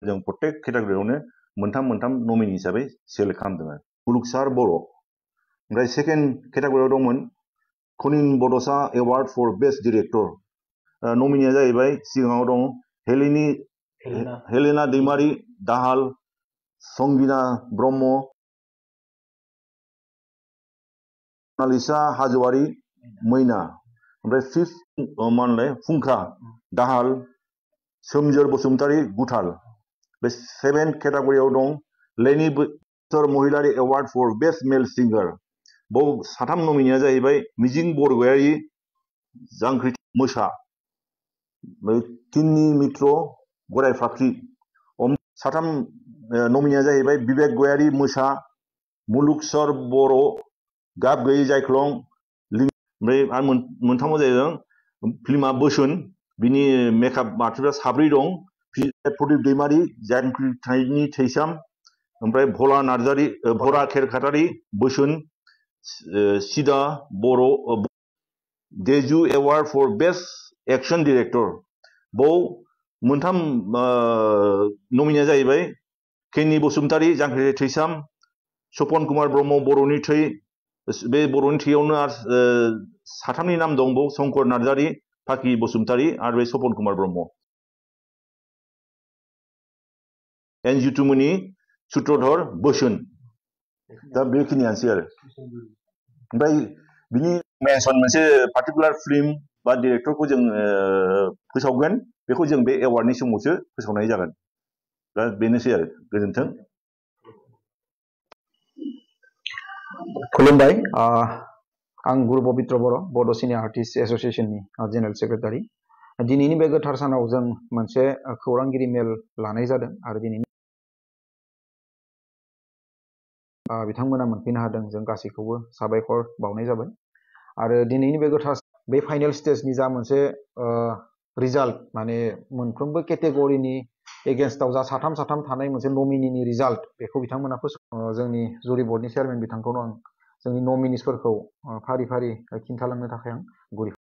जों प्रत्येक केटेगरियावनो मोनथाम नमिनि हिसाबै सेलेक्ट खालामदों आरो मुलुगसार बर'। ओमफ्राय सेकेन्ड केटेगरियाव दंमोन कनिन बड'सा एवार्ड फर बेस्ट डिरेक्टर। नमिनिया जाहैबाय सिगाङाव दं हेलेना दैमारि दाहाल, संगिना ब्रह्म, मनालिसा हाज'वारि मैना। ओमफ्राय फिफ्थ मा होनलाय फुंखा दाहाल, सोमजोर बसुमतारी गुथाल। बे सेभेन्थ केटेगरियाव दं लेनि बैसर महिलारि एवार्ड फर बेस्ट मेल सिंगार। बाव साथाम नमिनिया जाहैबाय मिजिं बरगयारि जांख्रिथि मोसा, किन्नि मित्र गराय फाख्रि। साथाम नमिनिया जाहैबाय बिबेक गयारि मोसा, मुलुगसर बर' गाब गैयै जायख्लं। ओमफ्राय आरो मोनथामाव जाहैदों फिल्मा बोसोन, बिनि मेकआप आर्टिस्टआ साब्रै दं। प्रदीप दैमारि जांख्रिथायनि थैसाम, ओमफ्राय भरा खेरखातारि बोसोन, सिदा बर' देजु award for best action director. बाव मोनथाम नमिनिया जाहैबाय केनि बसुमतारी जांख्रिथाय थैसाम, सपन कुमार ब्रह्म बर'नि थै। बे बर'नि थैयावनो आरो साथामनि नाम दं बाव शंकर नार्जारि, फाकि बसुमतारी आरो बे सपन कुमार ब्रह्म। एनजितुमनि सूत्रधर बोसोन। दा बेखिनियानोसै आरो ओमफ्राय बिनि मेनसन मोनसे पार्टिकुलार फिल्म बा डिरेक्टरखौ जों फोसावगोन, बेखौ जों बे एवार्डनि समावसो फोसावनाय जागोन। दा बेनोसै आरो गोजोन्थों। खुलुमबाय, आं गुरु पबित्र बर', बड' सिनियर आर्टिस्ट एस'सिएशननि जेनेरेल सेक्रेटारि। दिनैनि बे गोथार सानाव जों मोनसे खौरांगिरि मेल लानाय जादों आरो दिनैनि बिथांमोना मोनफैनो हादों, जों गासैखौबो साबायखर बावनाय जाबाय। आरो दिनैनि बे गोथार बे फाइनेल स्टेजनि जा मोनसे रिजाल्ट, माने मोनफ्रोमबो केटेगरिनि एगेन्स्टआव जा साथाम थानाय मोनसे नमिनिनि रिजाल्ट, बेखौ बिथांमोना जोंनि जुरि बर्डनि चेयारमेन बिथांखौनो आं जोंनि नमिनिसफोरखौ फारि फारि खिन्थालांनो थाखाय आं गुरै